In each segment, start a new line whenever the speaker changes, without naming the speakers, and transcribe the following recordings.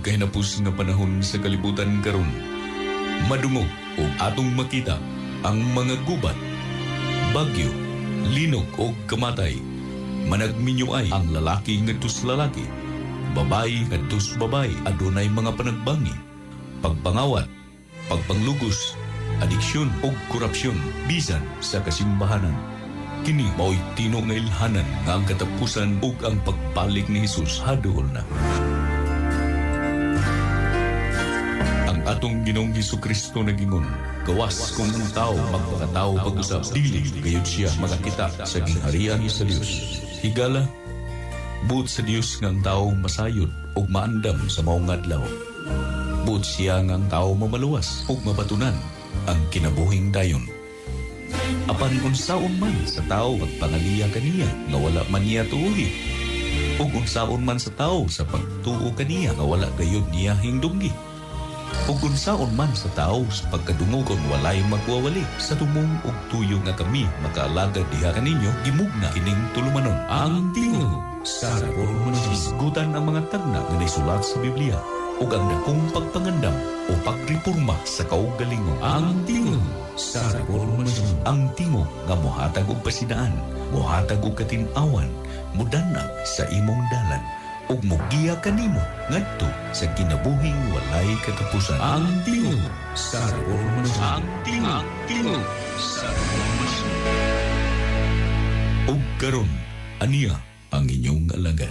Nagkahinapos nga panahon sa kalibutan karon. Madungog o atong makita ang mga gubat, bagyo, linog o kamatay. Managminyo ay ang lalaki ngadto sa lalaki, babae ngadto sa babae, adunay mga panagbangi, pagpangawat, pagpanglugos, adiksyon o korupsyon bisan sa kasimbahanan. Kini mao'y tino nga ilhanan nga ang katapusan ug ang pagbalik ni Hesus haduol na. Ang atong Ginoong Hesukristo nagingon, gawas kung ang tao magpakatao pag-usab, dili gayud siya makakita sa gingharian sa Dios. Higala, buot sa Dios nga ang tao masayod ug maandam sa maong adlaw. Buot siya nga ang tao mamaluwas ug mabatunan ang kinabuhing dayon. Apan unsaon man sa tao pagpangaliya kaniya nga wala man niya tuuhi, ug unsaon man sa tao sa pagtuo kaniya nga wala gayud niya hingdunggi, ug unsaon man sa tao sa pagkadungog kon walay magwawali. Sa tumong og tuyo nga kami makaalagad diha kaninyo, gimugna kining tulumanon, Ang Tingog sa Reformasyon. Hisgutan ang mga tagna nga naisulat sa Biblia ug ang dakong pagpangandam o pagreporma sa kaugalingon. Ang Tingog sa Reformasyon. Ang tingog nga mohatag og pasidaan, mohatag og katin-awan, mudanag sa imong dalan ug mogiya kanimo ngadto sa kinabuhing walay katapusan. Ang Tingog sa Reformasyon. Ang Tingog, Tingog sa Reformasyon. Ug karon, aniya ang inyong alagad.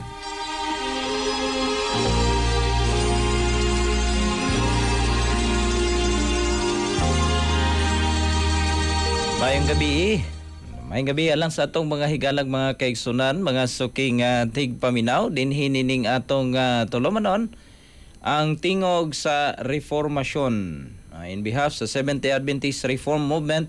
Maayong gabi. Maayong gabi alang sa atong mga higalag, mga kaigsunan, mga suking tigpaminaw dinhi nining atong tulumanon, Ang Tingog sa Reformasyon. In behalf sa Seventh-day Adventist Reform Movement,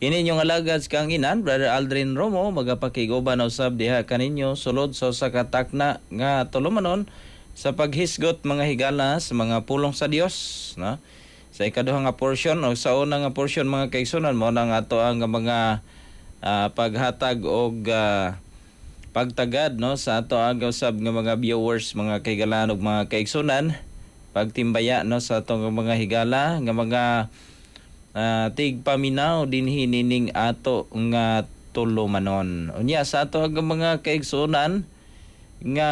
kini inyong alagad sa kanginan, Brother Aldrin Romo, magapakiguban usab diha kaninyo sulod sa usa ka takna nga tulumanon sa paghisgot, mga higala, sa mga pulong sa Dios, no? Sa ikaduha nga portion o sa una nga portion, mga kaigsunan, mo nang ato ang mga paghatag og pagtagad, no, sa ato ang usab nga mga viewers, mga kaigalan ug mga kaigsunan, pagtimbaya, no, sa atong mga higala nga mga tigpaminaw dinhi nining ato nga tulumanon. Unya sa ato ang mga kaigsunan nga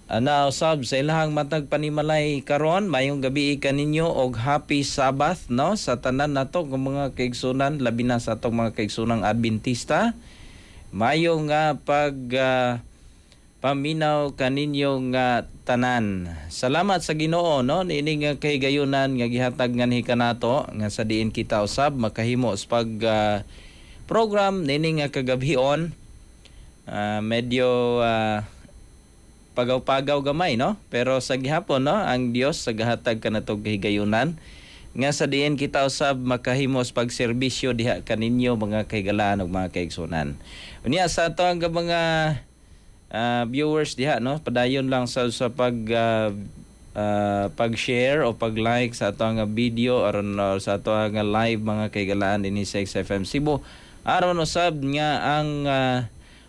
nausab sa ilahang matag panimalay karon, mayong gabi kaninyo og happy Sabbath, no, sa tanan nato nga mga kaigsunan, labi na sa atong mga kaigsunang Adventista. Mayo nga pag paminaw kaninyo nga tanan. Salamat sa Ginoo, no, niini nga kahigayunan nga gihatag nganhi kanato nga sa diin kita usab makahimo sa pag program niini nga kagabhion. Medyo pagaw-pagaw gamay, no, pero sa gihapon, no, ang Dios sa gahatag kanatong kahigayunan nga sa diin kita usab makahimos pagserbisyo diha kaninyo, mga kahigalaan ug mga kaigsunan. Unya sa ato ang mga viewers diha, no, padayon lang sa pag pag-share o pag-like sa ato nga video aron sa ato nga live, mga kahigalaan, dinhi sa XFM Cebu, aron usab nga ang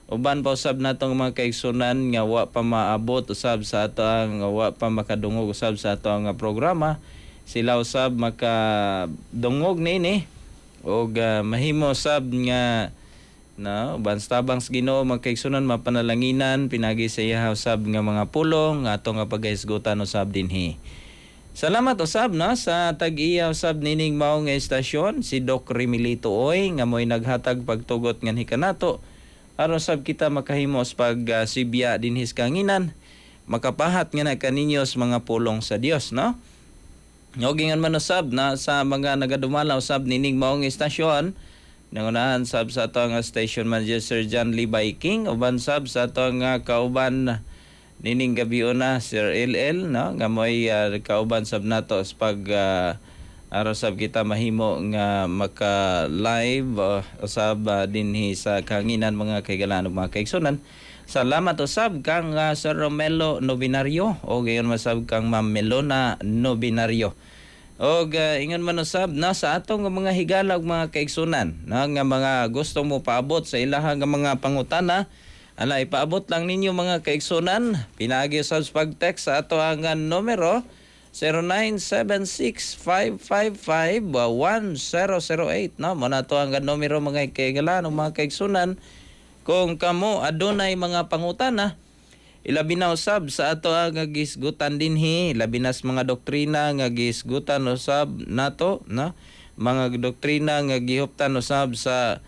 uban pa usab natong mga kaigsunan nga wa pa maabot usab sa ato ang wa pa makadungog usab sa ato nga programa, sila usab makadungog niini og mahimo usab nga, no, uban sa tabang sa Ginoo, mga kaigsunan, mapanalanginan pinagi sa iya usab nga mga pulong nga ato nga pagahisgutan usab dinhi. Salamat usab, no, sa tag-iya usab nining mao nga estasyon, si Doc Remilito Oy, nga mo'y naghatag pagtugot nganhi kanato aron sab kita makahimos pag sibya dinhi sa kanginan, makapahat nga na kaninyo sa mga pulong sa Dios, no? Og ingon man usab na sa mga nagadumala usab nining maong estasyon, nangunahan sab sa ato nga station manager, Sir John Libay King, uban sab sa ato nga kauban nining gabi una, Sir LL, no, nga mo'y kauban sab nato sa pag aron sab kita mahimo nga maka live usab dinhi sa kanginan, mga kaigalan ug mga kaigsunan. Salamat usab kang Sir Romelo Novenario o gayon masab kang Ma'am Melona Novenario. Og ingon man usab na sa atong mga higala ug mga kaigsunan, no, nga mga gusto mo paabot sa ilaha nga mga pangutana. Ala, ipaabot lang ninyo, mga kaigsunan, pinaagi sa pag-text sa ato ang numero 0976-555-1008, no? Mo na to ang numero, mga kaigalan ug mga kaigsunan, kung kamo adunay mga pangutana, ilabi na usab sa ato ang gisgutan dinhi, labi na sa mga doktrina nga gisgutan usab nato, no, mga doktrina nga gihuptan usab sa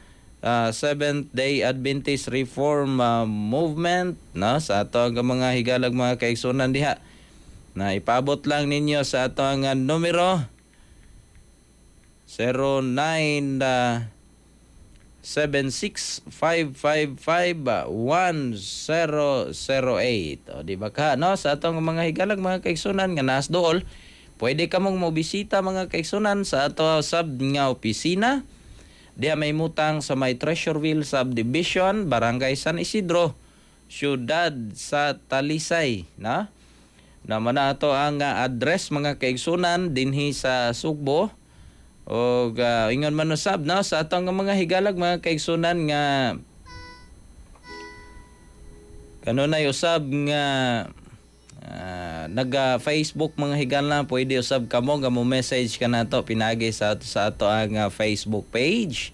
Seventh Day Adventist Reform Movement, no, sa ato ang mga higalag mga kaigsunan diha na ipaabot lang ninyo sa ato ang numero 09 76555-1008. O, di ba ka, no? Sa atong mga higalag, mga kaigsunan nga naas dool, pwede ka mong mobisita, mga kaigsunan, sa ato sab nga opisina. Diha may mutang sa may Treasureville Subdivision, Barangay San Isidro, Siyudad sa Talisay, na? Naman na ato ang address, mga kaigsunan, dinhi sa Sugbo. O ingon man usab, no, sa atong mga higalag, mga kaigsunan, nga kanunay usab nga naga Facebook, mga higala, pwede usab kamo nga mo message ka nato pinagi sa ato ang Facebook page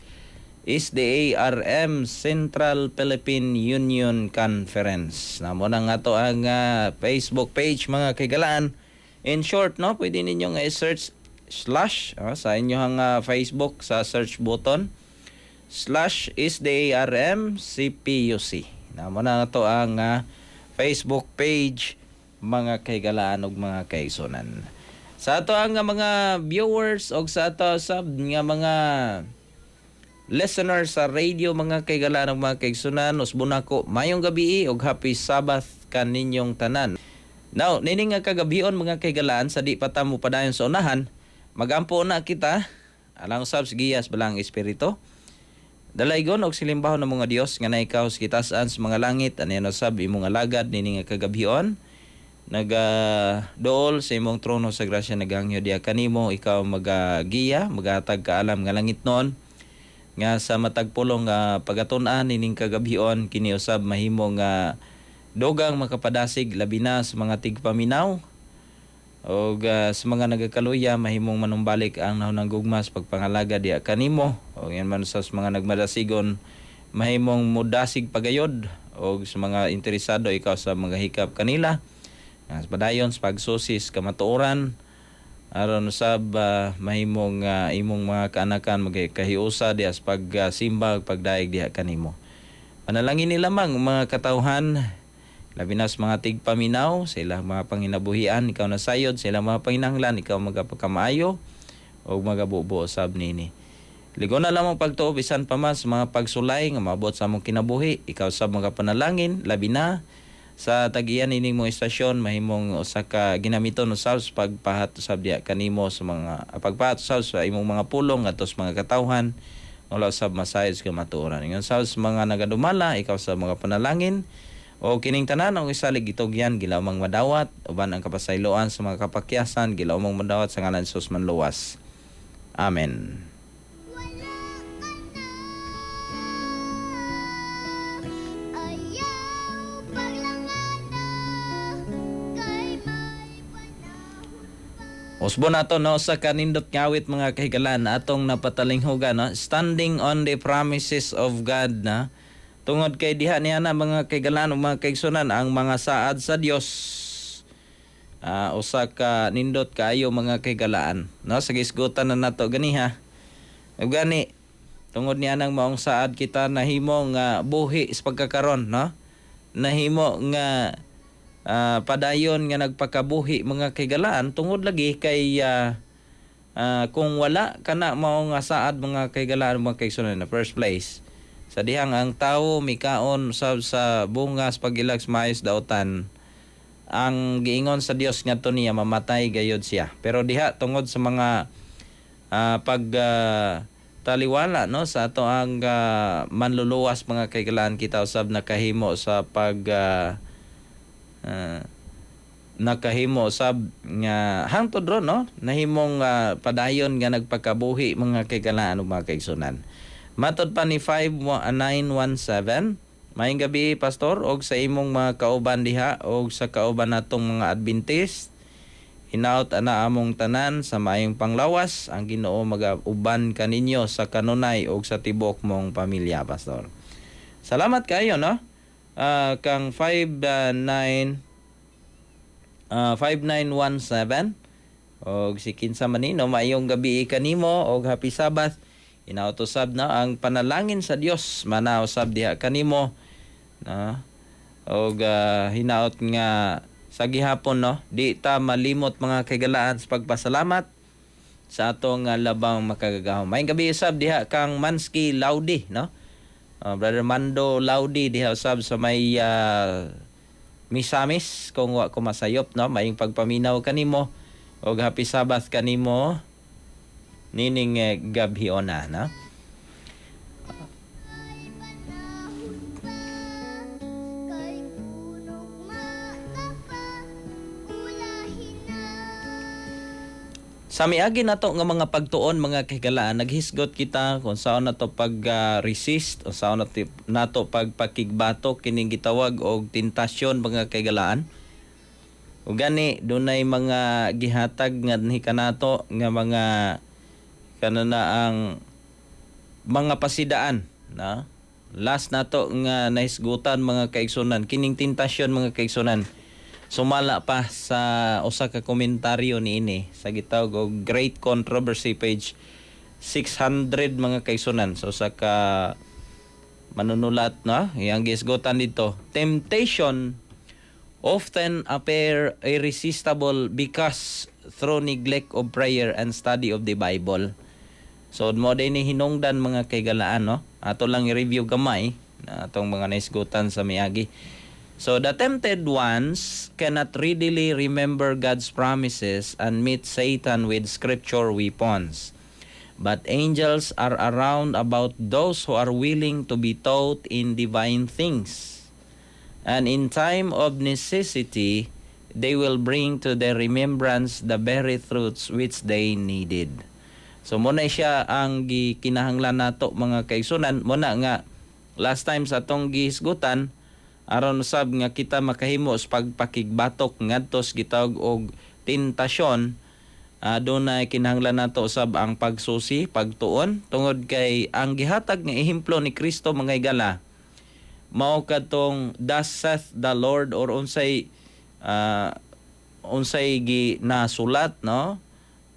is the ARM Central Philippine Union Conference. Na mo na nga to ang Facebook page, mga kaigalaan. In short, no, pwede ninyo nga i-search slash sa inyong Facebook sa search button /SDARM CPUC. Na mo na to ang Facebook page, mga kaigalaan ug mga kaigsunan. Sa ato ang mga viewers og sa ato sab nga mga listeners sa radio, mga kaigalaan ug mga kaigsunan, usbon nako mayong gabi ug happy Sabbath kaninyong tanan. Now, nini nga kagabion, mga kaigalaan, sa di pa ta mo padayon sa unahan, magampo na kita alang usab sa giyas Balaang Espiritu. Dalaygon og silimbahon ng mga Dios nga naikaw sa kitasan sa mga langit, aniya usab imong alagad nini nga kagabhion naga dool sa imong trono sa grasya, naghangyo diha kanimo, ikaw magagiya, magahatag kaalam nga langit noon, nga sa matag pulong nga pagatun-an nining kagabhion, kini usab mahimo nga dogang makapadasig, labi na sa mga tigpaminaw o sa mga nagakaluya, mahimong manumbalik ang nahunang gugma sa pagpangalaga diha kanimo, o yan man sa mga nagmadasigon, mahimong mudasig pagayod, o sa mga interesado, ikaw sa mga hikap kanila nga padayon sa pagsusis kamatuoran, aron usab mahimong imong mga kaanakan magkahiusa diha sa pagsimba ug pagdayeg diha kanimo. Panalangin ni lamang mga katawhan, labi na sa mga tigpaminaw, sa ilang mga panginabuhian, ikaw na sayod sa ilang mga panginahanglan, ikaw magapakamayo o magabubo usab nini. Ligo na lamang pagtuo bisan pa man sa mga pagsulay nga maabot sa among kinabuhi, ikaw sa mga panalangin, labi na sa tagiyan ining mo istasyon, mahimong usa ka ginamiton usab sa pagpahat usab diha kanimo sa mga pagpahat usab sa imong mga pulong ngadto sa mga katawhan wala usab masayod sa kamatuoran. Ingon sa mga nagadumala, ikaw sa mga panalangin o kining tanan ang isalig gitugyan gilawmang madawat uban ang kapasayloan sa mga kapakyasan, gilawmang madawat sa ngalan ni Jesus manluwas. Amen.
Wala ka na. Ayaw paglangana kay may panahon pa.
Usbo nato, no, sa kanindot nga awit, mga kahigalan, atong napatalinghugan, no, "Standing on the Promises of God", na tungod kay diha niya na, mga kahigalan ug mga kaigsunan, ang mga saad sa Dios, usa ka nindot kaayo, mga kahigalaan, no, sa gisgutan na nato ganiha. Ug gani tungod niya nang maong saad kita nahimo nga buhi sa pagkakaron, no, nahimo nga padayon nga nagpakabuhi, mga kahigalaan, tungod lagi kay kung wala kana mao nga saad, mga kahigalaan, mga kaigsunan, in the first place, sa dihang ang tawo mikaon sa bunga sa pag-ilag sa maayos dautan, ang giingon sa Dios ngadto niya, mamatay gayod siya. Pero diha tungod sa mga pag taliwala, no, sa ato ang manluluwas, mga kahigalaan, kita usab nakahimo sa pag nakahimo sab nga hangtod ron, no, nahimong padayon nga nagpakabuhi, mga kahigalaan ug mga kaigsunan. Matod pa ni 5917, Maayong gabi, Pastor, og sa imong mga kauban diha og sa kauban natong mga Adventist. Hinaot ana among tanan sa maayong panglawas, ang Ginoo magauban kaninyo sa kanunay og sa tibuok mong pamilya, Pastor. Salamat kayo, no? Kang 59 5917 og si kinsa man ni, no, maayong gabi kanimo og happy Sabbath. Hinaot usab na ang panalangin sa Dios manaw usab diha kanimo, no? Og hinaot nga sa gihapon, no, di ta malimot, mga kaigalaan, sa pagpasalamat sa atong labang makagagahom. Maayong gabi usab diha kang Mansky Laudi, no? Brother Mando Laudi diha usab sa may Misamis kung wa ko masayop, no? Maayong pagpaminaw kanimo og happy Sabbath kanimo nining gabhiona, no?
Panahon pa kay kunog pa ulahin na.
Sa miagi nato nga mga pagtuon, mga kahigalaan, naghisgot kita kung saan nato pag resist o saan nato pagpakigbato kining gitawag og tentasyon, mga kahigalaan. Ug gani dunay mga gihatag nga ni kanato nga mga kanana ang mga pasidaan na last nato nga nahisgutan, mga kaigsunan, kining tentasyon, mga kaigsunan, sumala pa sa usa ka komentaryo niini sa gitawag og Great Controversy, page 600, mga kaigsunan, sa usa ka manunulat, no? Iyang gisgutan dito, "Temptation often appear irresistible because through neglect of prayer and study of the Bible." So mo din ni hinungdan, mga kaigalaan, no? Ato lang i-review gamay na atong mga naisgutan sa miagi. So the tempted ones cannot readily remember God's promises and meet Satan with scripture weapons. But angels are around about those who are willing to be taught in divine things. And in time of necessity, they will bring to their remembrance the very truths which they needed. So mo na siya ang gikinahanglan nato, mga kaigsunan. Mo na nga last time sa atong gihisgutan, aron usab nga kita makahimo sa pagpakigbatok ngadto sa gitawag og tentasyon, doon kinahanglan nato usab ang pagsusi, pagtuon, tungod kay ang gihatag nga ehemplo ni Kristo, mga higala, mao kadtong "Thus saith the Lord" or unsay gi nasulat, no,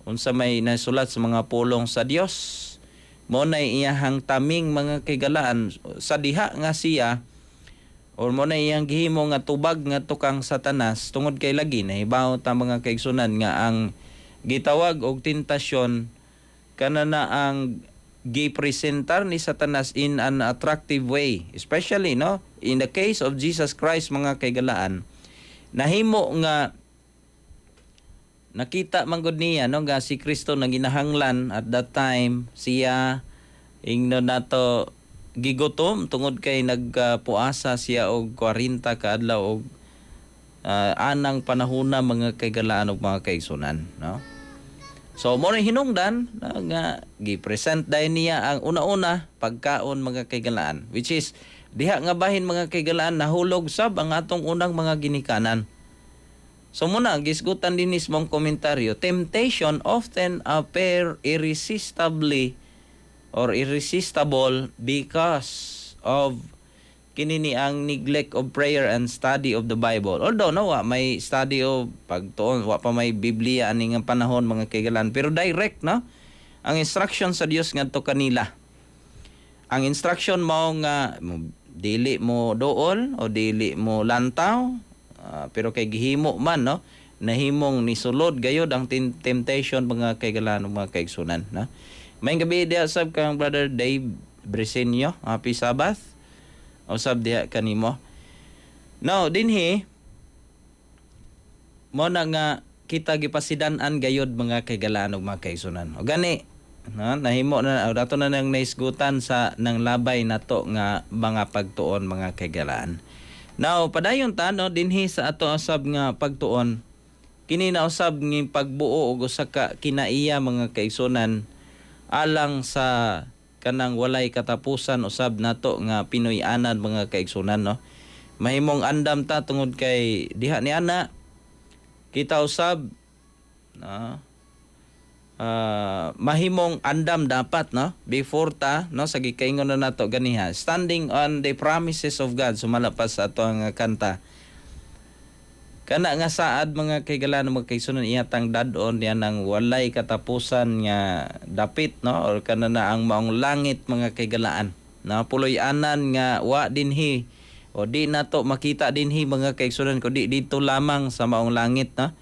unsa may nasulat sa mga pulong sa Dios, mo na iyahang taming, mga kaigalaan, sa diha nga siya or mo na iyang gihimo nga tubag nga tukang Satanas, tungod kay lagi nahibaw ta, mga kaigsunan, nga ang gitawag og tentasyon kana na ang gipresentar ni Satanas in an attractive way, especially, no, in the case of Jesus Christ, mga kaigalaan. Nahimo nga nakita man gud niya, no, nga si Kristo naginahanglan at that time siya, ingno nato, gigutom tungod kay nagpuasa siya og 40 ka adlaw og anang panahona, mga kaigalaan ug mga kaigsunan, no? So mo rin hinungdan na nga gi-present dayon niya ang una-una pagkaon, mga kaigalaan, which is diha nga bahin, mga kaigalaan, nahulog sab ang atong unang mga ginikanan. So muna, gisgutan din mismong komentaryo, temptation often appear irresistibly or irresistible because of kini ni ang neglect of prayer and study of the Bible. Although no, wa may study of pagtuon, wa pa may Biblia ani nga panahon, mga kaigalan, pero direct, no, ang instruction sa Dios ngadto kanila. Ang instruction mao nga dili mo dool o dili mo lantaw, pero kay gihimo man, no, nahimong nisulod gayod ang temptation, mga kaigalan ug mga kaigsunan, no? Maayong gabi diha sab kang Brother Dave Briseño. Happy Sabbath usab diha kanimo. Now dinhi mo na nga kita gipasidan-an gayod, mga kaigalaan ug mga kaigsunan. O gani, no, nahimo na o dato na nang naisgutan sa nang labay nato nga mga pagtuon, mga kaigalaan. Now padayon ta, no, dinhi sa ato usab nga pagtuon, kini na usab nga pagbuo og usa ka kinaiya, mga kaigsunan, alang sa kanang walay katapusan usab nato nga Pinoy-anan, mga kaigsunan, no? Mahimong andam ta tungod kay diha ni ana kita usab, no? Mahimong andam dapat, no, before ta, no, sa gikaingon na nato ganiha, "Standing on the promises of God," sumala pa sa ato ang kanta, kana nga saad, mga kaigalan, mga kaigsunan, iyatang dad-on yan ang walay katapusan nga dapit, no, or kana na ang maong langit, mga kaigalaan, no, puloy-anan nga wa dinhi o di nato makita dinhi, mga kaigsunan, kundi dito lamang sa maong langit, no?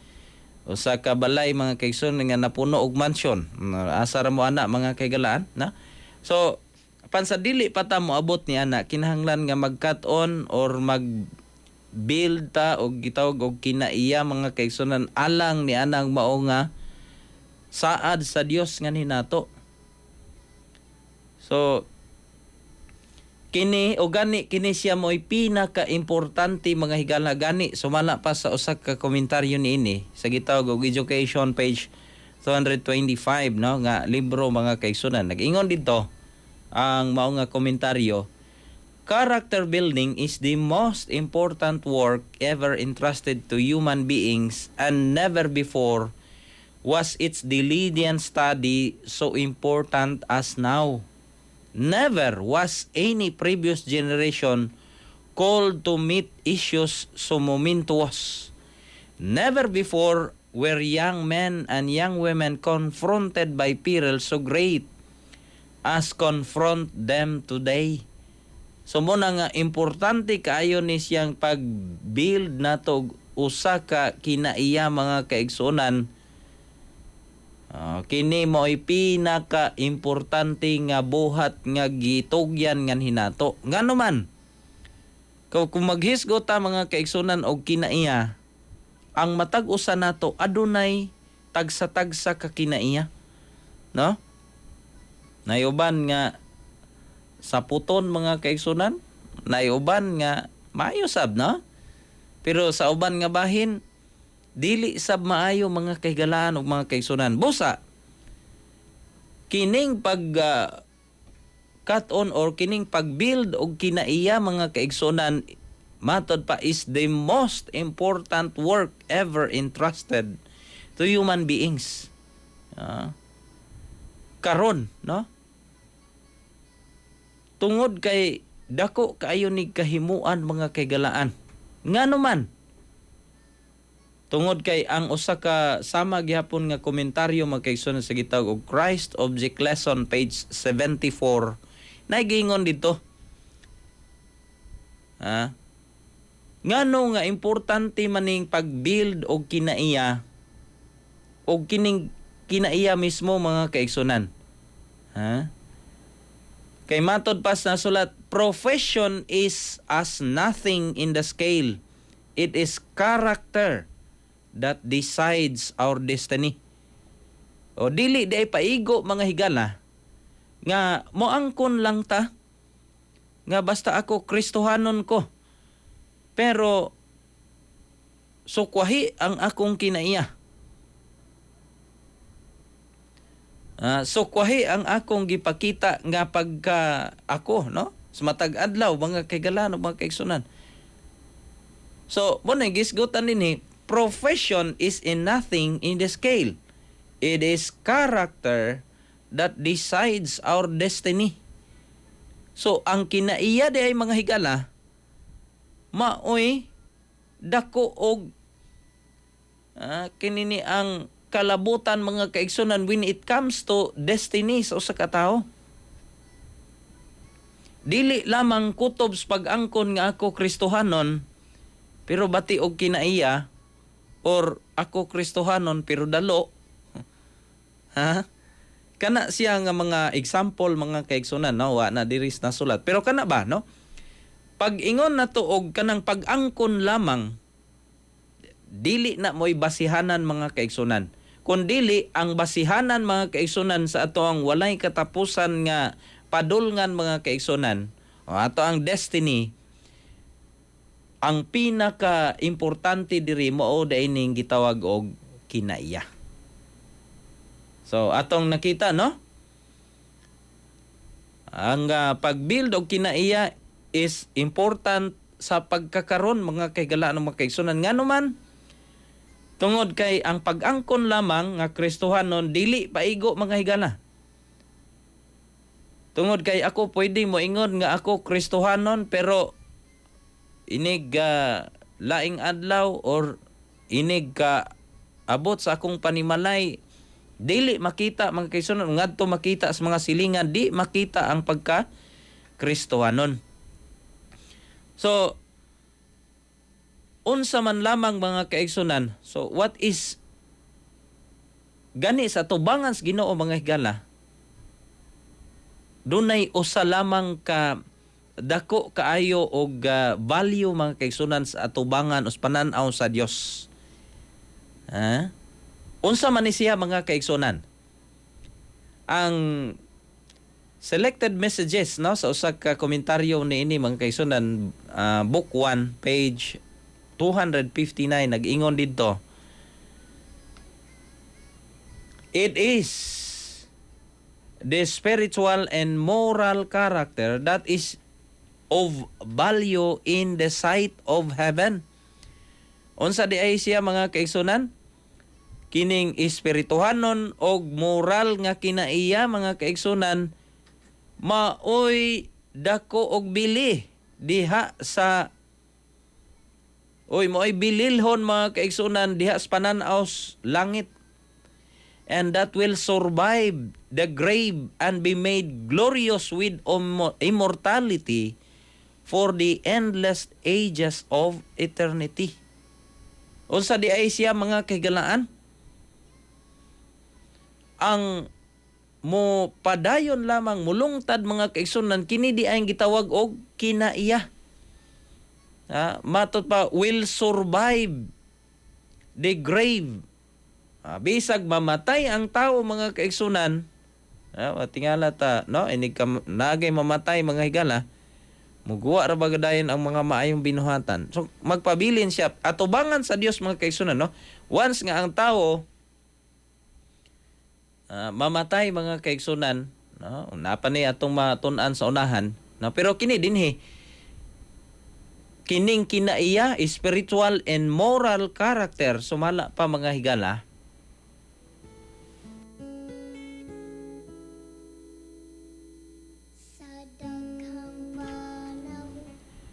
Usa ka balay, mga kaigsunan, nga napuno og mansion. Asa ra mo ana, mga kaigalaan, no? So apan sa dili pa ta moabot ni ana, kinahanglan nga mag-cut on or mag build ta og gitawag og kinaiya, mga kaigsunan, alang ni anang mao nga saad sa Dios nga ninato. So kini o gani kini siya mo'y pinaka-importante, mga higala. Gani sumala pa sa usa ka komentaryo niini sa gitawag og Education, page 225, no, nga libro, mga kaigsunan, nag-ingon dito ang mao nga komentaryo: "Character building is the most important work ever entrusted to human beings and never before was its diligent study so important as now. Never was any previous generation called to meet issues so momentous. Never before were young men and young women confronted by peril so great as confront them today." So mo na nga importante kaayo ni siyang pag-build nato og usa ka kinaiya, mga kaigsuonan. Kini mo'y pinaka-importante nga buhat nga gitugyan ngan hinato. Ngano man? Kung maghisgot ta, mga kaigsunan, og kinaiya, ang matag usa nato adunay tagsa-tagsa ka kinaiya. No? Nayuban nga sa puton, mga kaigsunan, nayuban nga maayo sab, no? Pero sa uban nga bahin, dili sab maayo, mga kahigalaan ug mga kaigsunan. Busa kining pag cut on or kining pag-build og kinaiya, mga kaigsunan, matod pa is the most important work ever entrusted to human beings. Karon, no? Tungod kay dako kaayo ni kahimuan, mga kaigalaan. Ngano man? Tungod kay ang usa ka sama gihapon nga komentaryo, mga kaigsuonan, sa gitawag og Christ Object Lesson, page 74, nagiingon dito. Ha? Ngano nga importante maning pag-build og kinaiya og kining kinaiya mismo, mga kaigsunan? Ha? Kay matod pa sa nasulat, "Profession is as nothing in the scale. It is character that decides our destiny." O dili di ay paigo, mga higala, nga moangkon lang ta nga basta ako Kristohanon ko. Pero sukwahi ang akong kinaiya. Sukwahi ang akong gipakita nga pagka ako, no? Sa matag adlaw, mga kaigalan, mga kaigsunan. So, mo na gisgutan dinhi, "Profession is in nothing in the scale. It is character that decides our destiny." So, ang kinaiya di ay, mga higala, maoy dako og kinini ang kalabutan, mga kaigsunan, when it comes to destiny sa usa ka tawo. Dili lamang kutob sa pag-angkon nga ako Kristohanon pero bati og kinaiya or ako Kristohanon pero dalo. Ha? Kana siya nga mga example, mga kaigsunan, no, wa na diri sa nasulat. Pero kana ba, no? Pag ingon na to og kanang pag-angkon lamang, dili na mo'y basihanan, mga kaigsunan. Kung dili ang basihanan, mga kaigsunan, sa ato ang walay katapusan nga padulngan, mga kaigsunan, o ato ang destiny, ang pinaka importante diri mao ning gitawag og kinaiya. So atong nakita, no? Ang pag-build og kinaiya is important sa pagkakaron, mga kahigalaan, mga kaigsunan. Ngano man? Tungod kay ang pag-angkon lamang nga Kristohanon, dili paigo, mga higala. Tungod kay ako pwede mo ingon nga ako Kristohanon, pero inig laing adlaw or inig ka abot sa akong panimalay, dili makita, mga kaigsunan, ngadto makita sa mga silingan, di makita ang pagka Kristohanon. So unsa man lamang, mga kaigsunan? So what is gani sa tubangan sa Ginoo, mga higala? Dunay usa lamang ka dako kaayo og value, mga kaigsunan, sa atubangan o sa panan-aw sa Dios. Ha? Unsa man ni siya, mga kaigsunan? Ang Selected Messages, no, sa usa ka komentaryo niini, mga kaigsunan, book 1 page 259, nag-ingon didto: "It is the spiritual and moral character that is of value in the sight of heaven." Unsa di ay siya, mga kaigsunan? Kining espirituhanon og moral nga kinaiya, mga kaigsunan, maoy dako og bili diha sa, oy, maoy bililhon, mga kaigsunan, diha sa panan-aw sa langit, and that will survive the grave and be made glorious with immortality for the endless ages of eternity. Unsa di ay siya, mga kahigalaan? Ang mo padayon lamang, mulungtad, mga kaigsunan, kini di ay gitawag og kinaiya. Ha, matod pa, will survive the grave. Ah, bisag mamatay ang tao, mga kaigsunan, tingala ta, no, inig ka, nagay mamatay, mga higala, muguwa ra bagadayon ang mga maayong binuhatan. So magpabilin siya atubangan sa Dios, mga kaigsunan, no? Once nga ang tao mamatay, mga kaigsunan, no, napa ni atong matun-an sa unahan, no? Pero kini dinhi, kining kinaiya, spiritual and moral character, sumala pa, mga higala,
Sa daghang panahon.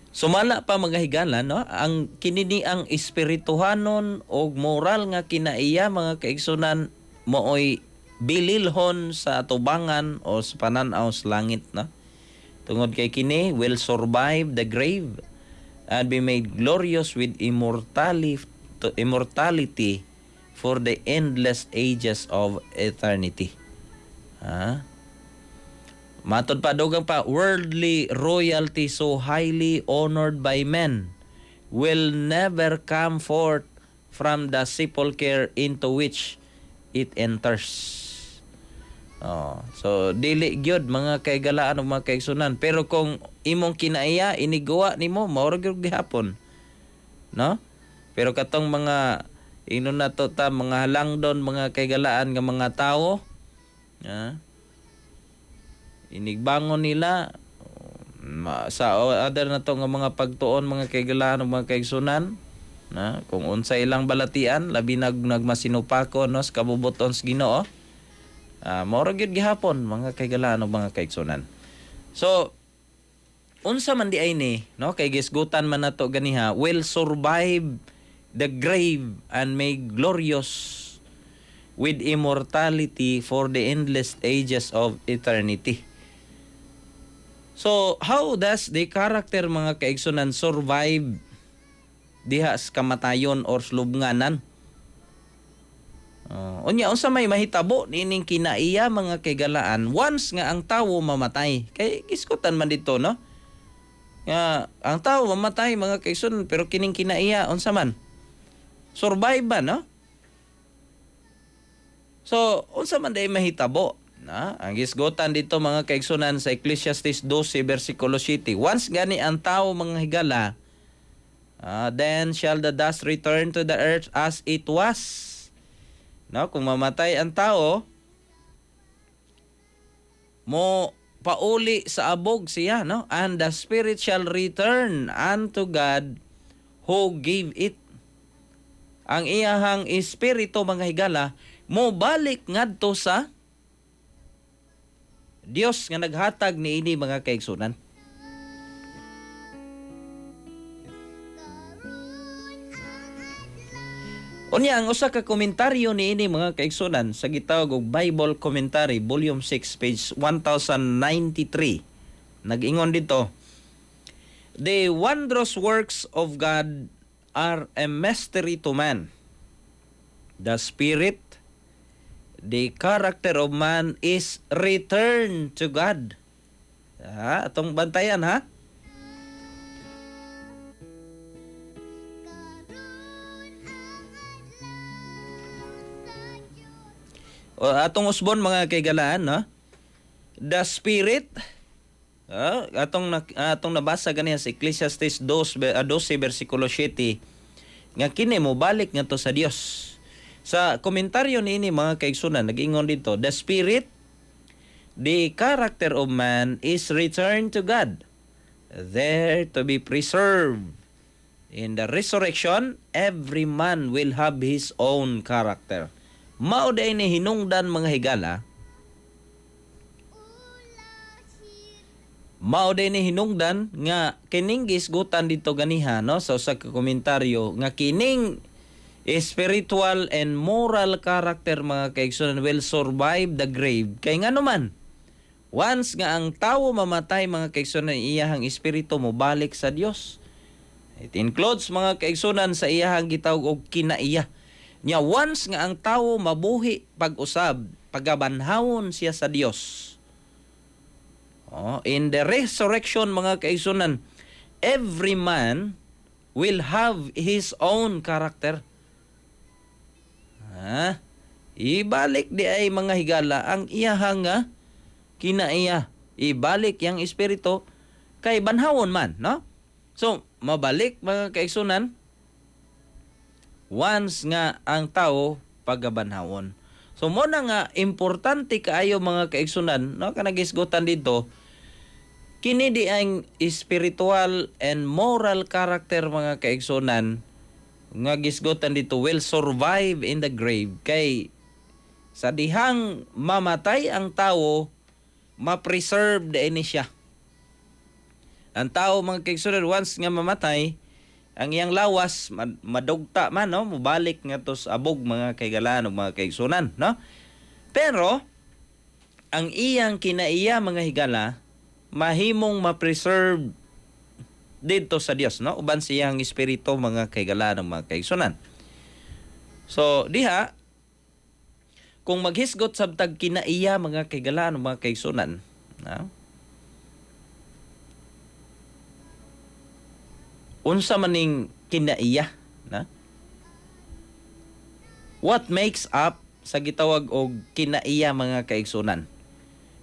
Sumala pa, mga higala, no, ang kinini ang espirituhanon og moral nga kinaiya, mga kaigsunan, mooy bililhon sa atubangan o sa panan-aw sa langit, no? Tungod kay kini will survive the grave and be made glorious with immortality for the endless ages of eternity. Ha? Matod pa, dugang pa, worldly royalty so highly honored by men will never come forth from the sepulchre into which it enters. Oh, so dili gyud, mga kaigalaan ug mga kaigsunan, pero kung imong kinaiya iniguwa nimo, mao ra gyud gihapon. No? Pero katong mga ingnon nato ta mga halangdon, mga kaigalaan, nga mga tawo, inigbangon nila sa other na to nga mga pagtuon, mga kaigalaan ug mga kaigsunan, na kung unsa ilang balatian, labi nagmasinupako, no, sa kabubuton sa Ginoo, mao ra gyud gihapon, mga kaigalaan ug mga kaigsunan. So unsa man di ay ni, no, kay gisgutan man nato ganiha, will survive the grave and made glorious with immortality for the endless ages of eternity. So, how does the character, mga kaigsunan, survive diha sa kamatayon or sa lubnganan? Unya, unsa may mahitabo niining kinaiya, mga kaigalaan, once nga ang tawo mamatay? Kay gisgutan man dito, no? Nga ang tawo mamatay, mga kaigsunan, pero kining kinaiya, unsa man? Survive ba, no? So, unsa man day mahitabo? Na, ang gisgutan dito, mga kaigsunan, sa Ecclesiastes 12 versikulo 7. Once gani ang tao, mga higala, then shall the dust return to the earth as it was. No, kung mamatay ang tao, mo pauli sa abog siya, no? And the spirit shall return unto God who gave it. Ang iyahang espiritu, mga higala, mo balik ngadto sa Dios nga naghatag niini, mga kaigsunan. Unya, ang usa ka komentaryo niini, mga kaigsunan, sa gitawag og Bible Commentary, Volume 6, page 1093, nag-ingon dito, "The wondrous works of God are a mystery to man. The spirit, the character of man is returned to God." Ha, atong bantayan ha. O, atong usbon, mga kaigalaan, no? The spirit, atong nabasa ganiya sa Ecclesiastes 2, 12 versikulo 7 nga kini mo balik ngadto sa Dios. Sa komentaryo niini, mga kaigsunan, nag-ingon dito, "The spirit, the character of man is returned to God, there to be preserved. In the resurrection, every man will have his own character." Mao diay ni hinungdan, mga higala. Mao diay ni hinungdan nga kining gisgutan dito ganiha, no, sa usa ka komentaryo nga kining spiritual and moral character, mga kaigsunan, will survive the grave, kay ngano man, once nga ang tawo mamatay, mga kaigsunan, iyahang espiritu mo balik sa Dios. It includes, mga kaigsunan, sa iyahang gitawag og kinaiya nya. Once nga ang tawo mabuhi pag-usab, pagabanhawon siya sa Dios. Oh, in the resurrection, mga kaigsunan, every man will have his own character. Ha? Ibalik di ay, mga higala, ang iyahang nga kinaiya. Ibalik yang espiritu kay banhawon man, no? So, mabalik, mga kaigsunan, once nga ang tao pagabanhawon. So mo na nga importante kaayo, mga kaigsunan, no, kanang gisgutan dito, kini di ang spiritual and moral character, mga kaigsunan, nga gisgutan dito will survive in the grave, kay sa dihang mamatay ang tao, ma-preserve ni siya. Ang tao, mga kaigsunan, once nga mamatay, ang iyang lawas madugta man, no, mobalik nga to sa abog, mga kaigalaan ug mga kaigsunan, no? Pero ang iyang kinaiya, mga higala, mahimong ma-preserve didto sa Dios, no, uban sa iyang espiritu, mga kaigalaan ug mga kaigsunan. So diha, kung maghisgot sabtag kinaiya, mga kaigalaan ug mga kaigsunan, no, unsa maning kinaiya na? What makes up sa gitawag og kinaiya, mga kaigsunan?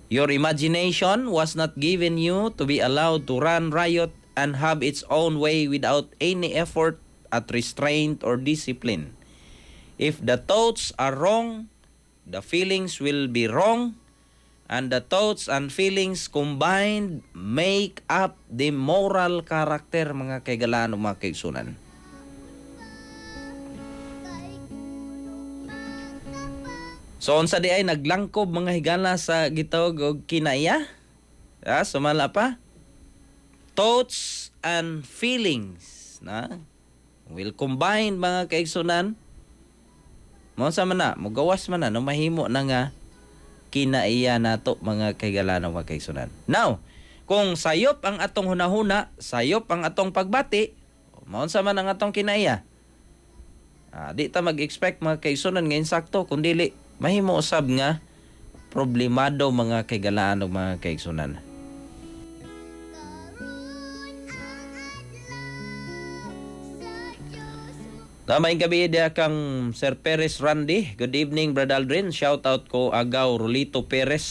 "Your imagination was not given you to be allowed to run riot and have its own way without any effort at restraint or discipline. If the thoughts are wrong, the feelings will be wrong, and the thoughts and feelings combined make up the moral character," mga kaigalaan o mga kaigsunan.
Kay kulog makapa
So unsa di ay naglangkob, mga higala, sa gitawag og kinaiya? Ah, sumala pa. Thoughts and feelings na will combine, mga kaigsunan. Mo sa man na, mugawas man na, no, mahimo na nga kinaiya nato, mga kahigalaan, mga kaigsunan. Now, kung sayop ang atong hunahuna, sayop ang atong pagbati, maunsa man ang atong kinaiya? Ah, di ta mag-expect, mga kaigsunan, nga insakto, kun dili mahimo usab nga problemado, mga kaigalaan ug mga kaigsunan.
Karon ang adlaw sa Dios mo.
Maayong gabi diha kang Sir Perez Randy. Good evening, Brad Aldrin. Shout out ko Agaw Rolito Perez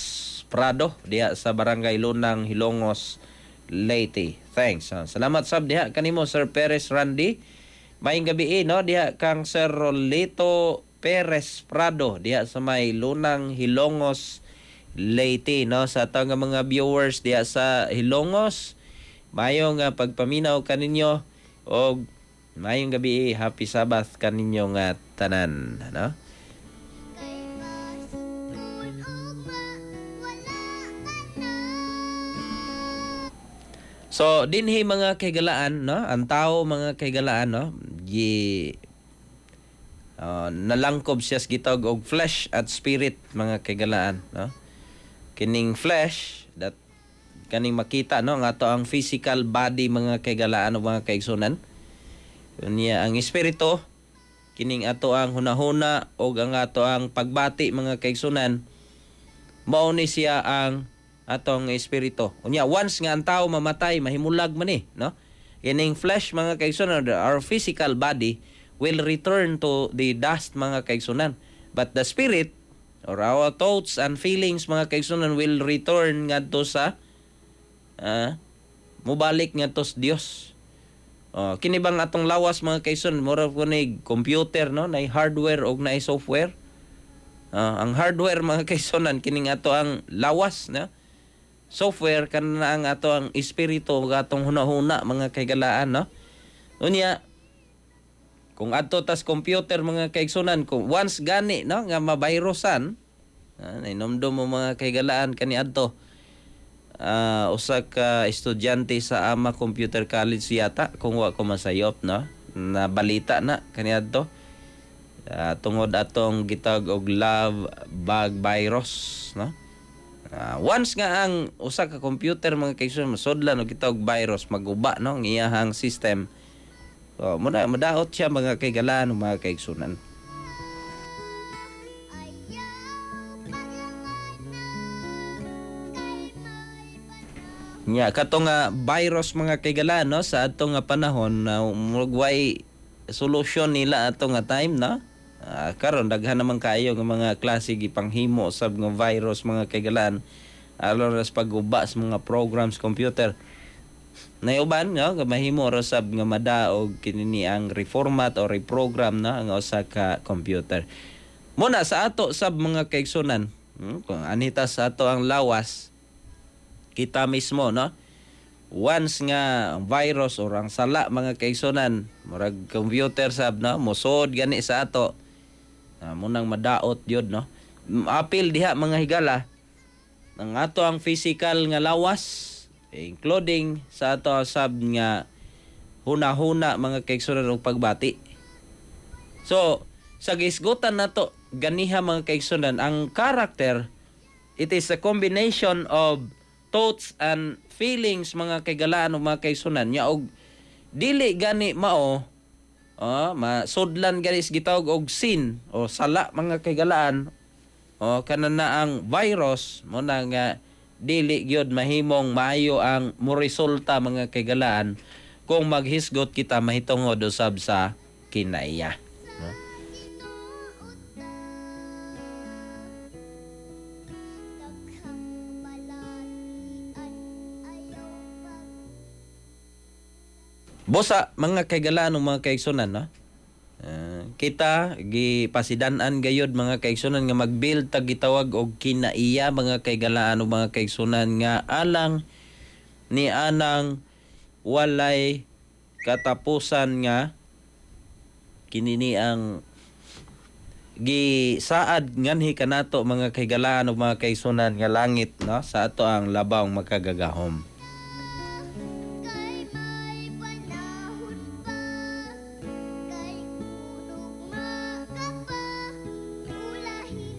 Prado diha sa Barangay Lunang, Hilongos, Leyte. Thanks. Ah, salamat sab diha kanimo, Sir Perez Randy. Maayong gabi no diha kang Sir Rolito Perez Prado diha sa may Lunang, Hilongos, Leyte, no? Sa atong nga mga viewers diha sa Hilongos, mayong pagpaminaw kaninyo og mayong gabi, happy Sabbath kaninyo nga tanan, no?
Kay basukon ugma wala ka na.
So dinhi, mga kaigalaan, no, ang tao, mga kaigalaan, no, gi nalangkob siya sa gitawag og flesh at spirit, mga kaigalaan, no. Kining flesh that kaning makita, no, nga ato ang physical body, mga kaigalaan o mga kaigsunan. Unya ang espiritu, kining ato ang hunahuna og ang ato ang pagbati, mga kaigsunan, mao ni siya ang atong espiritu. Unya once nga ang tao mamatay, mahimulag man ni, no? Kining flesh, mga kaigsunan, our physical body will return to the dust, mga kaigsunan. But the spirit or our thoughts and feelings, mga kaigsunan, will return ngadto sa mubalik ngadto sa Dios. Oh, kini bang atong lawas, mga kaigsunan, mura ko ni computer, no, nay hardware og nay software. Ang hardware, mga kaigsunan, kining ato ang lawas, no? Software kana ang ato ang espiritu ug atong hunahuna, mga kaigalaan, no. Unya kung adto tas computer, mga kaigsunan, kung once gani, no, nga mabirusan, nainomdom mo, mga kaigalaan, kani adto usa ka estudyante sa Ama Computer College yata, kung wa ko masayop, no, na balita na kaniadto tungod atong gitawag og love bug virus, no. Once nga ang usa ka computer, mga kaigsunan, masudlan og gitawag virus, maguba, no, ang iyahang system. So muna madaot siya, mga kaigalaan, mga kaigsunan.
Ayaw paglanganan kay may
Nya kato nga virus, mga kaigalaan, no, sa ato nga panahon na murag way solusyon nila ato nga time, no. Karon daghan naman kaayo nga mga klase gipanghimo sab nga virus, mga kaigalaan, aron ra sa pag-uba sa mga programs computer. Nayuban, no, nga mahimo ra sab nga madaog kini ang reformat o reprogram na ang usa ka computer. Muna sa ato sab, mga kaigsunan, kung anita sa ato ang lawas, kita mismo, no, once nga ang virus or ang sala, mga kaigsunan, murag computer sab, no, mosod gani sa ato, munang madaot yun, no. Apil diha, mga higala, ang ato ang physical nga lawas, including sa ato sab nga huna-huna, mga kaigsunan, og pagbati. So sa gisgutan nato ganiha, mga kaigsunan, ang character, it is a combination of thoughts and feelings, mga kaigalaan o mga kaigsunan nya, og dili gani mao masudlan gani sa gitawag og sin o sala, mga kaigalaan, o kana na ang virus mo na nga dili gyud mahimong maayo ang moresulta, mga kaigalaan, kung maghisgot kita mahitungod usab sa kinaiya, no?
Tinuod ta. Daghang balatian ayaw pag
Busa, mga kaigalaan o mga kaigsunan, no? Kita gipasidan-an gayud, mga kaigsunan, nga mag-build tag gitawag og kinaiya, mga kaigalaan o mga kaigsunan, nga alang ni anang walay katapusan nga kinini ang gisaad nganhi kanato, mga kaigalaan o mga kaigsunan, nga langit, no, sa ato ang labawng makagagahom.
Kay may panahon pa kay kunugma ka pa ulahin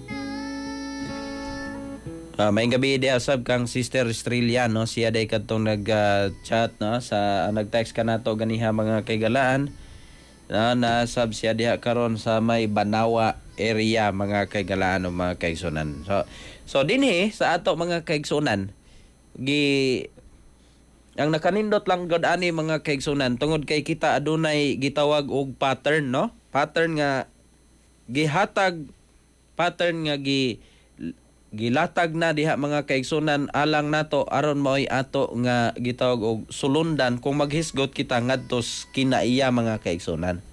na.
Maayong gabi diha sab kang Sister Estrella, no. Siya day kadtong nag-chat, no, sa nag-text kanato ganiha, mga kaigalaan. Na nasab siya diha karon sa may Banawa area, mga kaigalaan o mga kaigsunan. So dinhi sa ato, mga kaigsunan, gi ang nakanindot lang gud ani, mga kaigsunan, tungod kay kita adunay gitawag og pattern, no? Pattern nga gihatag, pattern nga gilatag na diha, mga kaigsunan, alang nato aron maoy ato nga gitawag og sulundan kung maghisgot kita ngadto sa kinaiya, mga kaigsunan.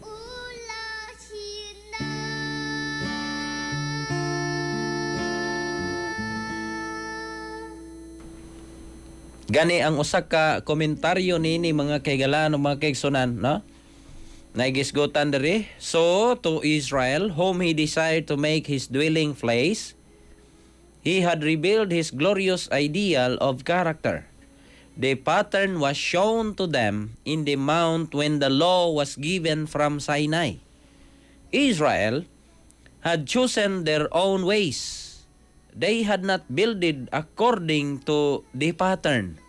Ulahin na.
Gani ang usa ka komentaryo niini, mga kahigalaan ug mga kaigsunan, no? Naigisgutan diri, "So to Israel, whom he desired to make his dwelling place, he had revealed his glorious ideal of character. The pattern was shown to them in the mount when the law was given from Sinai. Israel had chosen their own ways. They had not builded according to the pattern.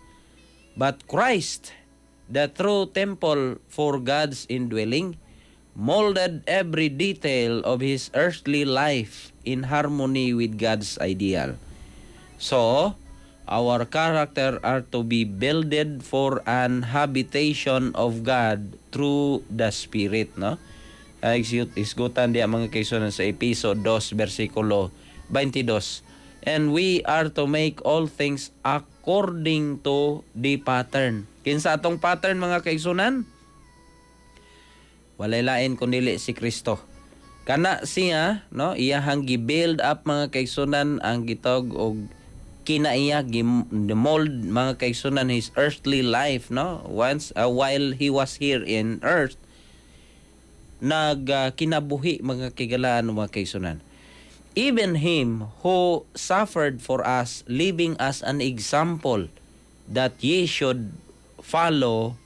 But Christ, the true temple for God's indwelling, molded every detail of his earthly life in harmony with God's ideal. So, our character are to be builded for an habitation of God through the Spirit," no? Ay, isgutan diya, mga kaigsunan, sa Epeso 2 versikulo 22. And we are to make all things according to the pattern. Kinsa atong pattern, mga kaigsunan? Walay lain kundi si Kristo. Kana siya, no, iyahang gi-build up, mga kaigsunan, ang gitawag og kinaiya, mold, mga kaigsunan, his earthly life, no, once while he was here in earth, nag kinabuhi, mga kahigalaan, mga kaigsunan. "Even him who suffered for us, leaving us an example that ye should follow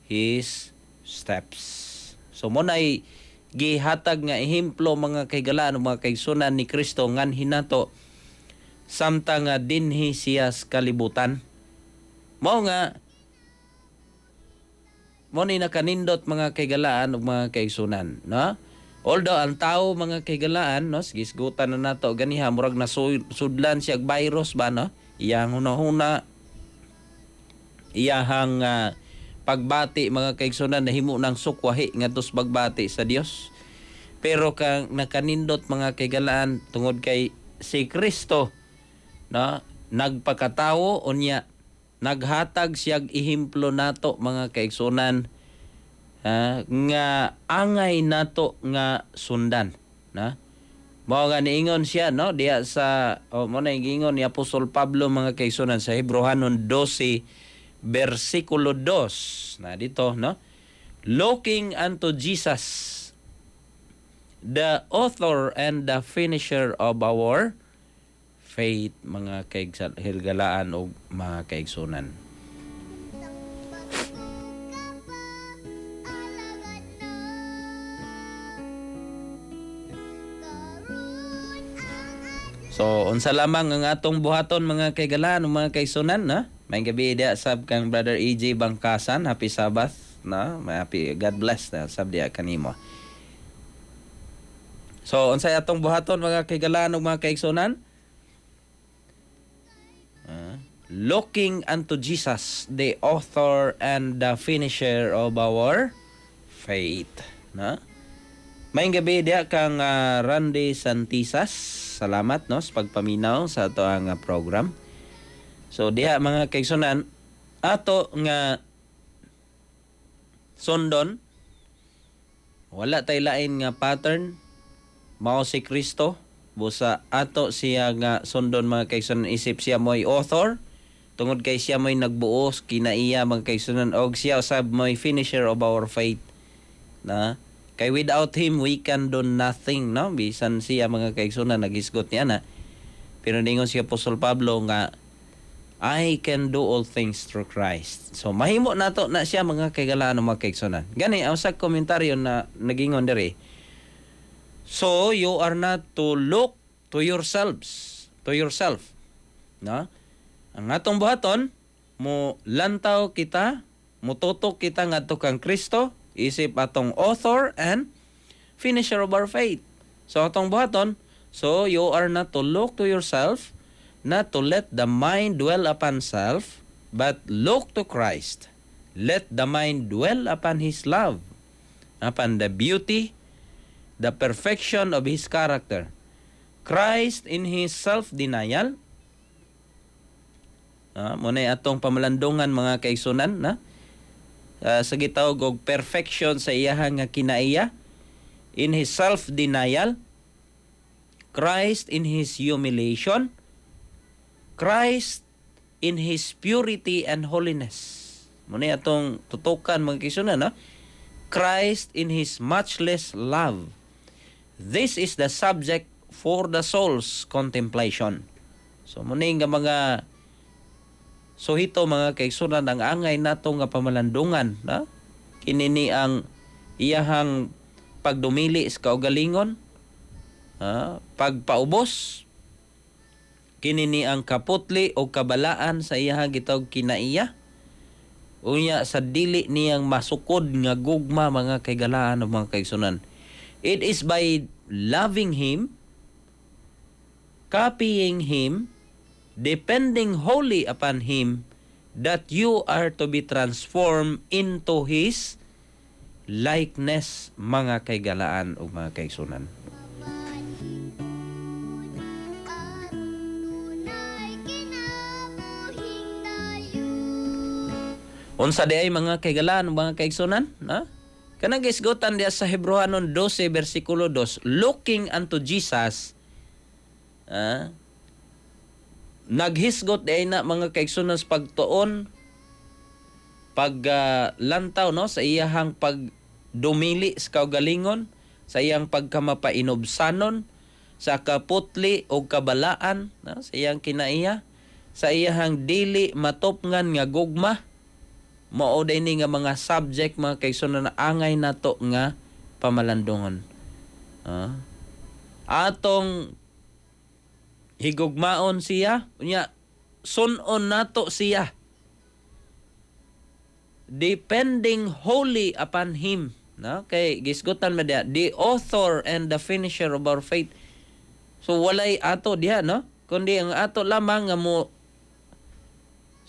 his steps." So mao nay gihatag nga ehemplo, mga kahigalaan, mga kaigsunan, ni Kristo nganhi nato samtang nga dinhi siya sa kalibutan. Mao nga mao ni nakanindot, mga kahigalaan ug mga kaigsunan, no? Although ang tao, mga kahigalaan, no, gisgutan na nato ganiha, murag nasudlan siya og virus ba, no? Iyang hunahuna, iyahang pagbati, mga kaigsunan, nahimo ng sukwahi ngadto sa pagbati sa Dios. Pero kang nakanindot, mga kahigalaan, tungod kay si Kristo, no, nagpakatawo unya naghatag siyag ehemplo nato, mga kaigsunan, nga angay nato nga sundan, na mao nga niingon siya, no, diha sa, oh, mao na giingon ni Apostol Pablo, mga kaigsunan, sa Hebreohanon 12 bersikulo 2 na dito, no, "Looking unto Jesus, the author and the finisher of our faith," mga kahigalaan o mga kaigsunan.
Bago ka pa, alagad na. Karon ang
So, unsa lamang ang atong buhaton, mga kahigalaan o mga kaigsunan, no? Maayong gabii diha sab kang Brother EJ Bangkasan, happy Sabbath, no? Happy God bless na sab diha kanimo. So, unsay atong buhaton, mga kahigalaan o mga kaigsunan? Looking unto Jesus, the author and the finisher of our faith, no? Maayong gabii diha kang Randy Santisas. Salamat, no, sa pagpaminaw sa ato ang program. So diha, mga kaigsunan, ato nga sundon, wala tay lain nga pattern, mao si Kristo. Busa ato siya nga sundon, mga kaigsunan, isip siya mo'y author tungod kay siya mo'y nagbuos kinaiya, mga kaigsunan, og siya usab mo'y finisher of our faith, na kay without him we can do nothing, no? Bisan siya, mga kaigsunan, naghisgot niya na, pero ningon si Apostol Pablo nga "I can do all things through Christ." So mahimo nato na siya, mga kahigalaan, mga kaigsunan. Gani ang sa komentaryo na nagingon diri, "So you are not to look to yourselves, to yourself." No? Ang atong buhaton, mo lantaw kita, mututok kita ngadto kang Kristo, isip atong author and finisher of our faith. So atong buhaton, "So you are not to look to yourself, not to let the mind dwell upon self, but look to Christ. Let the mind dwell upon His love, upon the beauty, the perfection of His character. Christ in His self-denial," mao na atong pamalandungan, mga kaigsunan, na sa gitawag og perfection sa iyahang nga kinaiya, "in His self-denial, Christ in His humiliation, Christ in His purity and holiness. Mao ni atong tutukan, mga kaigsuonan, no? Christ in His matchless love. This is the subject for the soul's contemplation. So mao ni nga mga suhito, mga kaigsuonan, ang angay nato nga pamalandungan, no? Kini ni ang iyahang pagdumili sa kaugalingon, pagpaubos, kini ni ang kaputli o kabalaan sa iyahang gitawag kinaiya, unya sa dili niyang masukod nga gugma, mga kaigalaan o mga kaigsuonan. It is by loving Him, copying Him, depending wholly upon Him, that you are to be transformed into His likeness, mga kaigalaan o mga kaigsuonan.
Aron dunay kinabuhing dayon.
Unsa di ay, mga kaigalaan, mga kaigsuonan, na? Kanang gisgutan diya sa Hebreohanon 12 bersikulo 2, looking unto Jesus, naghisgot di ay na, mga kaigsuonan, sa pagtuon, pag lantaw, no, sa iyahang pagdumili sa kaugalingon, sa iyang pagkamapainubsanon, sa kaputli o kabalaan, no, sa iyang kinaiya, sa iyahang dili matupngan nga gugma. Mao day ni nga mga subject, mga kaigsuonan, na angay nato nga pamalandungon. Atong higugmaon siya, unya sun-on nato siya. Depending wholly upon Him, no? Kay gisgutan man diha, the author and the finisher of our faith. So walay ato diha, no? Kundi ang ato lamang nga mo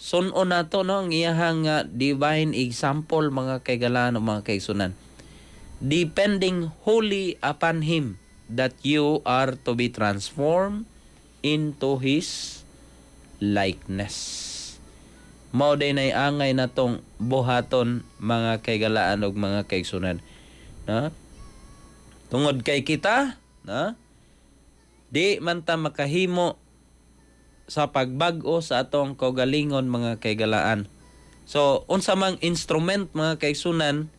sun-on nato, no, ang iyahang divine example, mga kaigalaan o mga kaigsuonan. Depending wholly upon Him that you are to be transformed into His likeness. Mao day nay angay natong buhaton, mga kaigalaan ug mga kaigsuonan. No? Tungod kay kita, no? Di man ta makahimo sa pagbag-o sa atong kaugalingon, mga kaigalaan. So, unsa mang instrument, mga kaigsuonan,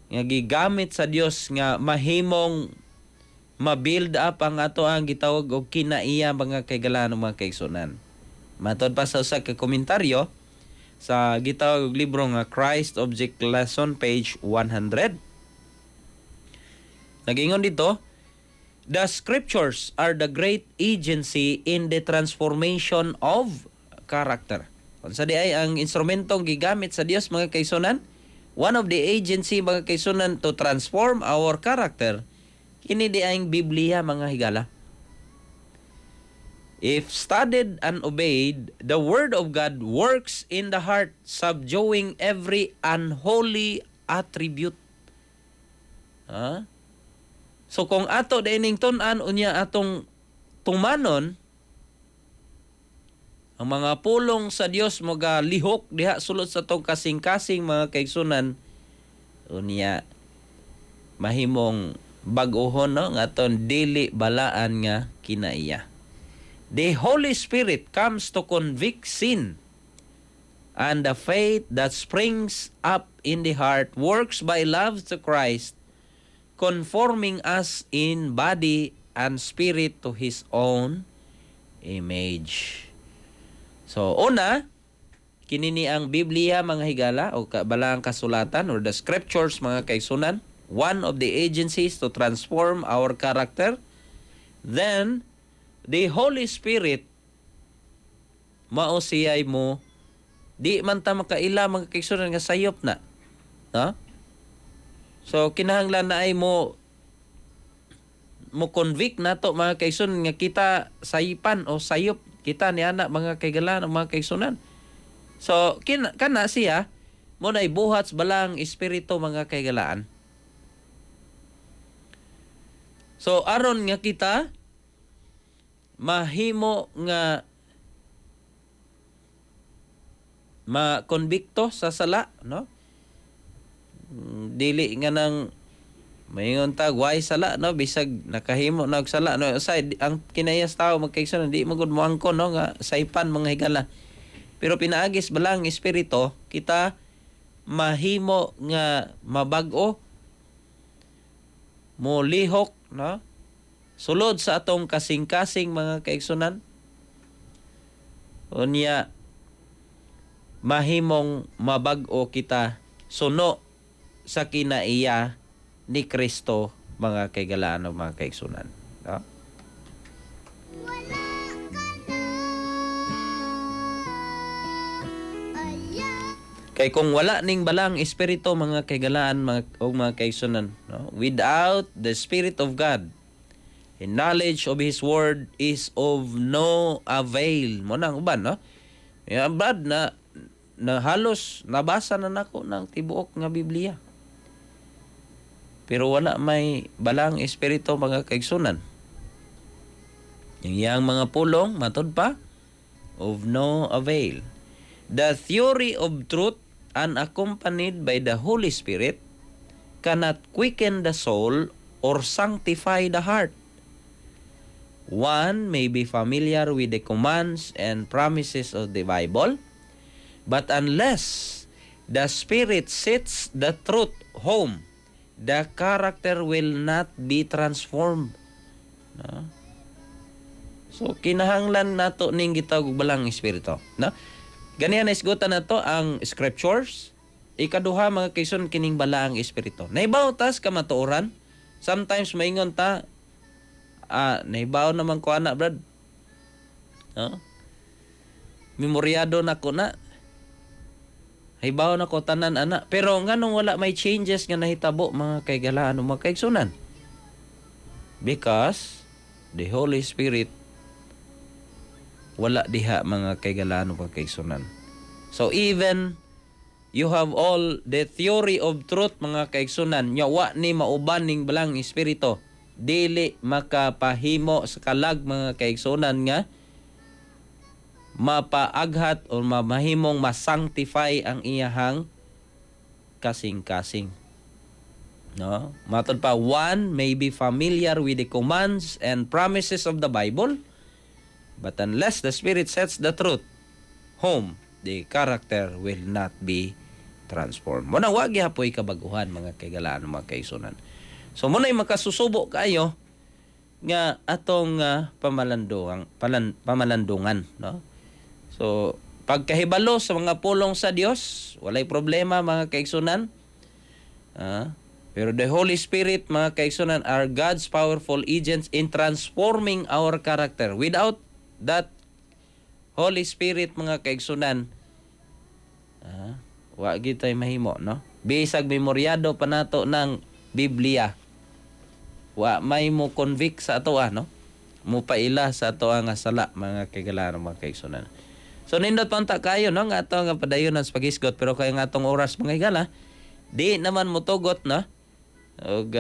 nga gigamit sa Dios nga mahimong ma-build up ang ato ang gitawag og kinaiya, mga kaigalaan ug mga kaigsuonan? Matod pa sa usa ka komentaryo sa gitawag og libro nga Christ Object Lesson, page 100. Nagingon dito, "The scriptures are the great agency in the transformation of character." Unsa di ay ang instrumentong gigamit sa Dios, mga kaigsuonan? One of the agency, mga kaigsuonan, to transform our character, kini di ang Biblia, mga higala. If studied and obeyed, the word of God works in the heart, subduing every unholy attribute. Ha? So kung ato dining tun-an unya atong tumanon ang mga pulong sa Dios, moga lihok diha sulod sa atong kasing-kasing, mga kaigsuonan, unya mahimong bag-ohon, no, nga aton dili balaan nga kinaiya. The Holy Spirit comes to convict sin, and the faith that springs up in the heart works by love to Christ, conforming us in body and spirit to His own image. So, una, kini ni ang Biblia, mga higala, o balaang kasulatan or the scriptures, mga kaigsuonan, one of the agencies to transform our character. Then, the Holy Spirit, mao siya'y mo, di man ta makaila, mga kaigsuonan, nga sayop na. No? So, kinahanglan na ay mo mo convict nato, mga kaigsuonan, nga kita sayipan o sayop kita ni ana, mga kaigalaan o mga kaigsuonan. So kana siya mo na ibuhat sa balaang espiritu, mga kaigalaan. So aron nga kita mahimo nga makonbikto sa sala, no? Dili nga nang mayngon tag why sala, no, bisag nakahimo na og sala, no? Aside ang kinayas tao, mga kaigsuonan, di mo gud moangkon, no, nga saypan, mga higala. Pero pinaagis Balaang Espiritu kita mahimo nga mabag-o, molihok, no, sulod sa atong kasing-kasing, mga kaigsunan. Unya mahimong mabag-o kita suno sa kinaiya ni Kristo, mga kaigalaan o mga kaigsunan, no?
Wala ka na Aya.
Kay kung wala ning Balaang Espiritu, mga kaigalaan mga o mga kaigsunan, no? Without the Spirit of God, the knowledge of His Word is of no avail. Mao nang uban, no? Ya, brad, na na halos nabasa na nako ng tibuok nga Biblia. Pero wala may Balaang Espiritu, mga kaigsunan. Yung iyang mga pulong, matod pa, of no avail. The theory of truth unaccompanied by the Holy Spirit cannot quicken the soul or sanctify the heart. One may be familiar with the commands and promises of the Bible, but unless the Spirit sets the truth home, the character will not be transformed. No? So kinahanglan nato ning gitawag og Balaang Espiritu, no? Ganihan na isgutan nato ang scriptures. Ikaduha, mga kaigsoon, kining Balaang Espiritu. Naibaw tas kamatuoran. Sometimes maingon ta, "Ah, naibaw naman ko ana, brad. No? Memoryado na ko na. Hibaw na ko tanan ana." Pero nganong wala may changes nga nahitabo, mga kaigalaan o mga kaigsunan? Because the Holy Spirit wala diha, mga kaigalaan o mga kaigsunan. So even you have all the theory of truth, mga kaigsunan, nya wa ni mauban ning Balaang Espiritu, dili makapahimo sa kalag, mga kaigsunan, nga mapaaghat o mamahimong masanctify ang iyahang kasing-kasing. No? Matod pa, one may be familiar with the commands and promises of the Bible, but unless the Spirit sets the truth home, the character will not be transformed. Muna wa gihapoy kabaguhan, mga kaigalaan, mga kaigsunan. So muna'y makasusubo kayo nga atong pamalandungan, no? So pagkahibalo sa mga pulong sa Dios, walay problema, mga kaigsunan. Pero the Holy Spirit, mga kaigsunan, are God's powerful agents in transforming our character. Without that Holy Spirit, mga kaigsunan, wa gitay mahimo, no? Bisag memoryado pa nato ng Biblia, wa may mo convict sa ato, no? Mo paila sa ato nga sala, mga kaigalaan, mga kaigsunan. So nindot pa unta kayo, no, nga ato nga padayon sa paghisgot, pero kay nga atong oras, mga higala, di naman motugot, no? Ug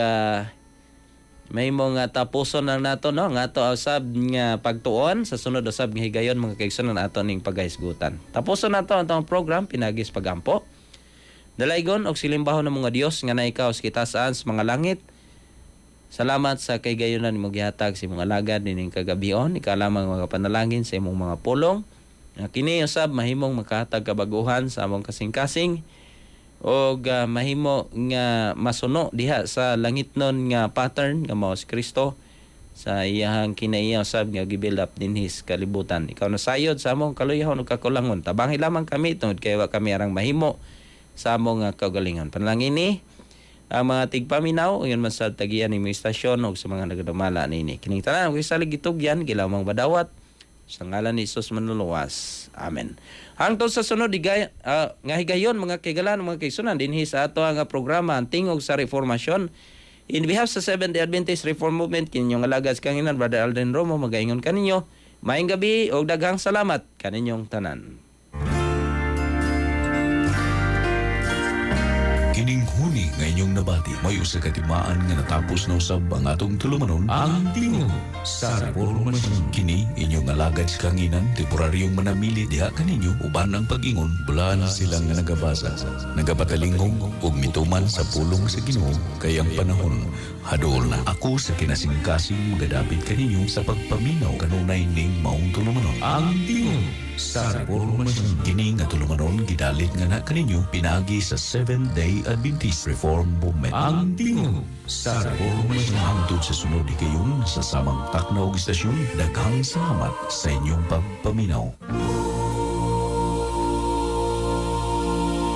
may nga tapuson lang nato, no, nga ato usab nga pagtuon sa sunod usab nga higayon, mga kaigsunan, ato ning paghisgutan. Tapuson nato ang atong program pinagis pagampo. Dalaygon og silimbahon ng mga Dios nga naikaw sa kitasaan sa mga langit. Salamat sa kahigayonan nimong gihatag sa imong alagad nining kagabion. Ikaw lamang mga panalangin sa imong mga pulong. Nga kini usab mahimong makahatag kabaguhan sa among kasing-kasing og mahimo nga masuno diha sa langitnon nga pattern nga mao si Kristo sa iyahang kinaiya usab nga gi-build up dinhi sa kalibutan. Ikaw na sayod sa among kaluyahon ug kakulangon. Tabangi lamang kami tungod kay wa kami arang mahimo sa among kaugalingon. Panalangin ni ang mga tigpaminaw, ingon man sa tagiyan ni istasyon ug sa mga nagadumala nini. Kining tanan ug salig gitugyan gilamang badawat sa ngalan ni Jesus Manluluwas. Amen. Hangtod sa sunod nga higayon, mga kaigalan, mga kaigsunan, dinhi sa ato nga programa, ang Tingog sa Reformasyon. In behalf sa Seventh-day Adventist Reform Movement, kinyong alagad sa Kanginan, Brother Alden Romo, magaingon kaninyo. Maayong gabi ug daghang salamat kaninyong tanan.
Kining huni nga inyong nabati, may usa ka timaan nga natapos na usab ang atong tulumanon, Ang Tingog sa Reformasyon. Kini inyong alagad sa kahanginan, temporaryong manamili diha kaninyo uban ang pag-ingon, bulaan sila nga nagabasa, nagapatalingog ug mituman sa pulong sa Ginoo kay ang panahon haduol na. Ako sa kinasingkasing magadapit kaninyo sa pagpaminaw kanunay ning maong tulumanon, Ang Tingog sa Reformasyon. Kini nga tulumanon gidalit nga na kaninyo pinaagi sa Seventh Day Adventist Reform Movement. Ang Tingog sa Reformasyon. Hangtod sa sunod higayon sa samang takna og istasyon, daghang salamat sa inyong pagpaminaw.